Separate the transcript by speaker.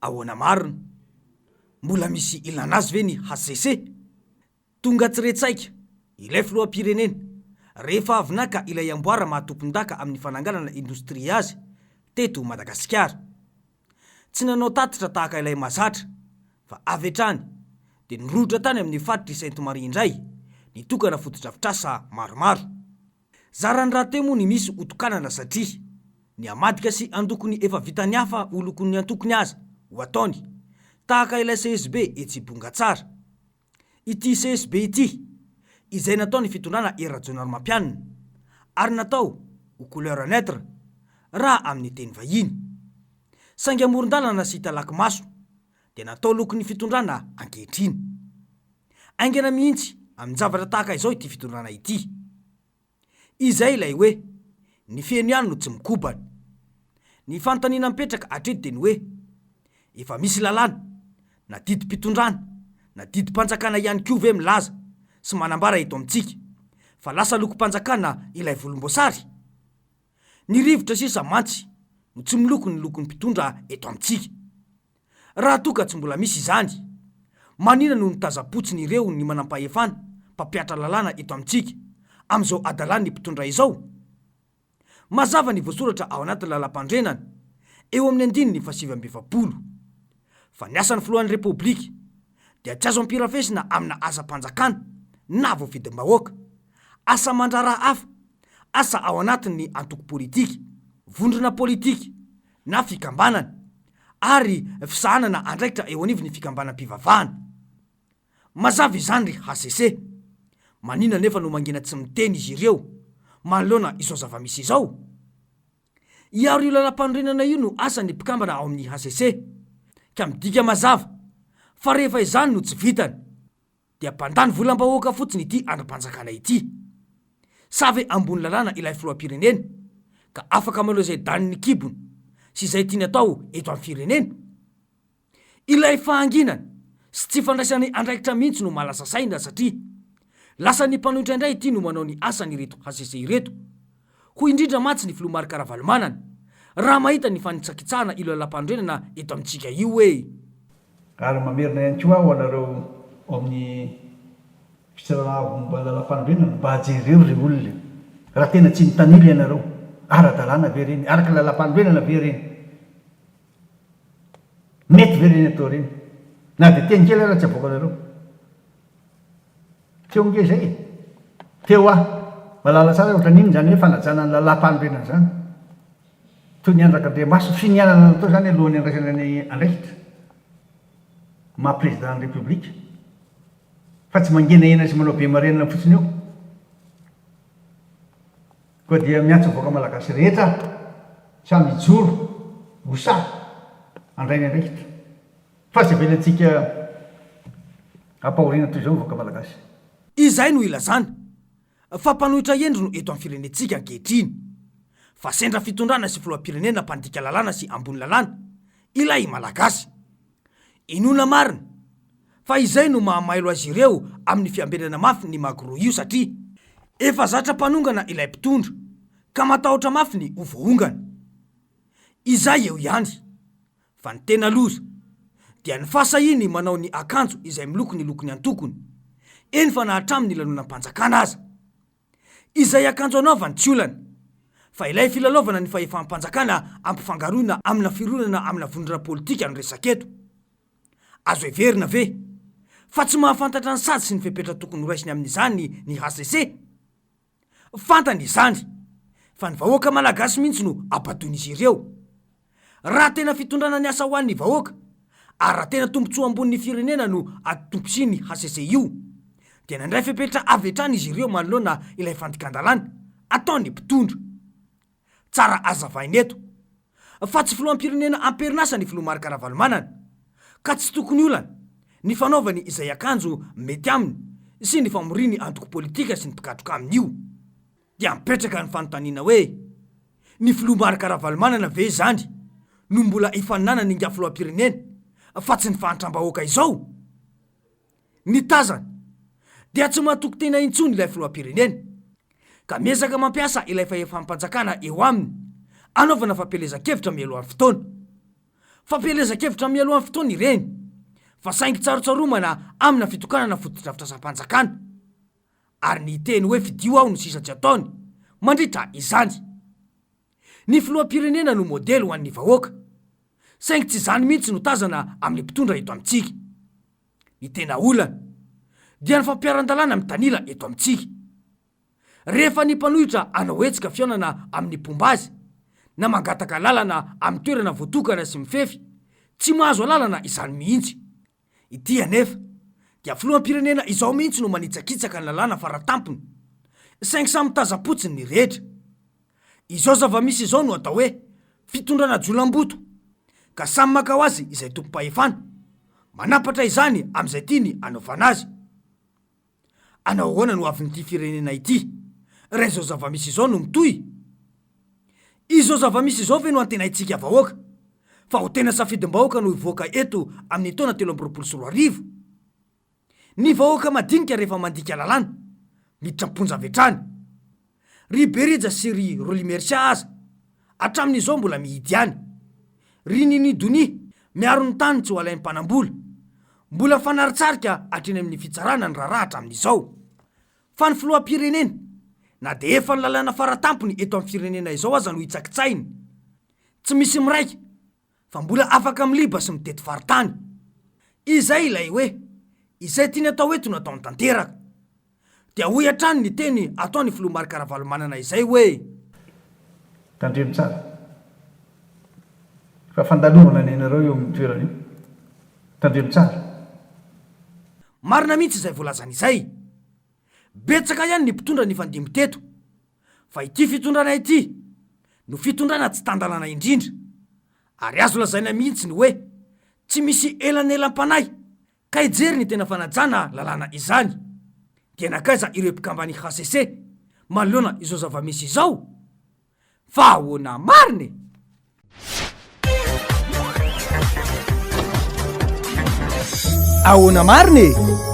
Speaker 1: Ahoana marina? Mbola misy ilana azy ve ny hcc? Tonga tsy re tsaika ilay filoham-pirenena rehefa avy naka ilay amboara maha tompon-daka amin'ny fananganana indostria azy teto Madagasikara. Tsy nanao tatitra tahaka ilay mahazatra fa avy hatrany dia nirohotra tany amin'ny faritr'i Sainte Marie indray nitokana fotodrafitrasa maromaro. Zarany rahateo moa ny misy ho tokanana satria ny hamadika sy handoko ny efa vitan'ny hafa ho lokon'ny antokony aza ho ataony, tahaka ilay CSB etsy Bongatsara. Ity CSB ity, izay nataon'ny fitondrana Hery Rajaonarimampianina, ary natao ho couleur neutre raha amin'ny teny vahiny. Saingy amoron-dalana sy talaky maso dia natao lokon'ny fitondrana ankehitriny. Haingana mihitsy amin-javatra tahaka izao ity fitondrana ity. Izay ilay hoe, ny feno ihany no tsy mikobana. Ny fanontaniana mipetraka hatreto dia ny hoe, efa misy lalàna, na didim-pitondrana, na didim-panjakana ihany koa ve milaza sy manambara eto amintsika fa lasa lokom-panjakana ilay volomboasary? Ny rivotra sisa mantsy no tsy miloko ny lokon'ny mpitondra eto amintsika. Raha toa ka tsy mbola misy izany, manina no nitazam-potsiny ireo ny manampahefana mpampihatra lalàna eto amintsika amin'izao hadalan'ny mpitondra izao? Mazava ny voasoratra ao anatin'ny lalàmpandrenana, eo amin'ny andininy faha-49, fa ny asan'ny filohan'ny Repoblika dia tsy azo ampirafesina amina asam-panjakana na voafidim-bahoaka, asa aman-draharaha hafa, asa ao anatin'ny antoko politika, vondrona politika na fikambanana, ary fisahanana andraikitra eo anivon'ny fikambanam-pivavahana. Mazava izany ry hcc. Maninona anefa no mangina tsy miteny izy ireo manoloana izao zava-misy izao? Hiaro io lalampanorenana io no asan'ny mpikambana ao amin'ny hcc, ka midika mazava fa rehefa izany no tsy vitany dia mpandany volam-bahoaka fotsiny ity andrim-panjakana ity. Sa ve ambony lalàna ilay filoham-pirenena ka afaka manao izay danin'ny kibony sy izay tiany atao eto amin'ny firenena? Ilay fahanginana sy tsy fandraisany andraikitra mihitsy no mahalasa saina satria lasan'ny mpanohitra indray ity no manao ny asan'ireto hcc ireto. Hoy indrindra mantsy ny filoha Marc Ravalomanana raha mahita ny fanitsakitsahana io lalàmpanorenana eto amintsika io hoe.
Speaker 2: Ary mamerina ihany koa aho ho anareo ao amin'ny Fitsarana Avo momba ny Lalàmpanorenana, mba jereo ry olona e! Raha tena tsy mitanila ianareo, ara-dalàna ve ireny? Araka ny lalàmpanorenana ve ireny? Mety ve ireny atao ireny? Na dia teny kely ara tsy avoakanareo. Teo ange izay e! Teo aho. Mahalala tsara ohatran'inona izany hoe fanajana ny lalàmpanorenana izany. Toy ny andrak'Andriamaso, finianana natao izany alohan'ny handraisana ny andraikitra maha président ny République. Fa tsy mangenahena sy manao be marenina fotsiny eo. Koa dia miantso ny vahoaka malagasy rehetra aho, samy hijoro ho sahy handray ny andraikitra. Fa tsy avelantsika hampahoriana toy izao ny vahoaka malagasy.
Speaker 1: Izay no ilazana fa mpanohitra hendry no eto amin'ny firenentsika ankehitriny. Fa sendra fitondrana sy filoham-pirenena mpandika lalàna sy ambony lalàna ilay Malagasy. Inoana marina fa izay no maha mailo azy ireo amin'ny fiambenana mafy ny Magro io satria efa zatra mpanongana ilay mpitondra ka matahotra mafy ny ho voaongana. Izay eo ihany fa ny tena loza dia ny fahasahiany manao ny akanjo izay miloko ny lokon'ny antokony, eny fa na hatramin'ny lanonam-panjakana aza. Izay akanjo anaovany tsy olana, fa ilay filalaovana ny fahefam-panjakana ampifangaroina amina fironana amina vondrona politika no resaka eto. Azo heverina ve fa tsy mahafantatra ny sazy sy ny fepetra tokony horaisiny amin'izany ny hcc? Fantany izany, fa ny vahoaka malagasy mihitsy no abadoin'izy ireo. Raha tena fitondrana ny asa ho an'ny vahoaka ary raha tena tombontsoa ambonin'ny firenena no antompisian'ny hcc io dia nandray fepetra avy hatrany izy ireo manoloana ilay fandikan-dalàna ataon'ny mpitondra. Tsara hazavaina eto fa tsy filoham-pirenena am-perinasa ny filoha Marc Ravalomanana ka tsy tokony olana ny fanaovany izay akanjo mety aminy sy ny famoriany antoko politika sy ny mpikatroka aminy io. Dia mipetraka ny fanontaniana hoe, ny filoha Marc Ravalomanana ve izany no mbola hifaninanana ingahy filoham-pirenena fa tsy ny fahantram-bahoaka izao? Ny tazana dia tsy matoky tena intsony ilay filoham-pirenena ka miezaka mampiasa ilay fahefam-panjakana eo aminy hanaovana fampielezan-kevitra mialohan'ny fotoana. Fampielezan-kevitra mialohan'ny fotoana ireny, fa saingy tsarotsaromana amina fitokanana fotodrafitrasam-panjakana. Ary ny hiteny hoe fidio aho no sisa tsy ataony mandritra izany. Ny filoham-pirenena no modely ho an'ny vahoaka. Saingy tsy izany mihitsy no tazana amin'ny mpitondra eto amintsika. Ny tena olana dia ny fampiharan-dalàna mitanila eto amintsika. Rehefa ny mpanohitra hanao hetsika fihaonana amin'ny mpomba azy na mangataka alalana amin'ny toerana voatokana sy mifefy, tsy mahazo alalana izany mihitsy. Ity anefa dia filoham-pirenena izao mihitsy no manitsakitsaka ny lalàna faratampony, saingy samy mitazam-potsiny ny rehetra. Izao zava-misy izao no atao hoe fitondrana jolamboto, ka samy maka ho azy izay tompom-pahefana, manampatra izany amin'izay tiany hanaovana azy. Hanao ahoana no avin'ity firenena ity raha izao zava-misy izao no mitohy? Izao zava-misy izao ve no antenaintsika vahoaka fa ho tena safidim-bahoaka no hivoaka eto amin'ny taona 2023? Ny vahoaka madinika rehefa mandika lalàna, miditra am-ponja avy hatrany. Ry Berija sy ry Rolly Mercia aza, hatramin'izao mbola mihidy ihany. Ry Nini Donia, miaro ny tany tsy ho alain'ny mpanambola. Mbola fanaritsarika hatreny amin'ny fitsarana ny raharaha hatramin'izao. Fa ny filoham-pirenena, na dia efa ny lalàna faratampony eto amin'ny firenena izao aza no hitsakitsahiny, tsy misy miraika. Fa mbola afaka miliba sy mitety faritany. Izay ilay hoe, izay tiany atao eto no ataony tanteraka. Dia hoy hatrany ny teny ataon'ny filoha Marc Ravalomanana izay hoe.
Speaker 2: Tandremo tsara fa fandalovana ny anareo eo amin'ny toerana io. Tandremo tsara.
Speaker 1: Marina mihitsy izay voalazany izay. Betsaka ihany ny mpitondra nifandimby teto. Fa ity fitondrana ity no fitondrana tsy tan-dalàna indrindra, ary azo lazaina mihitsy ny hoe tsy misy elanelam-panahy ka hijery ny tena fanajana lalàna izany. Dia nankaiza ireo mpikamban'ny hcc manoloana izao zava-misy izao? Fa ahoana marina e?
Speaker 3: Ahoana marina e?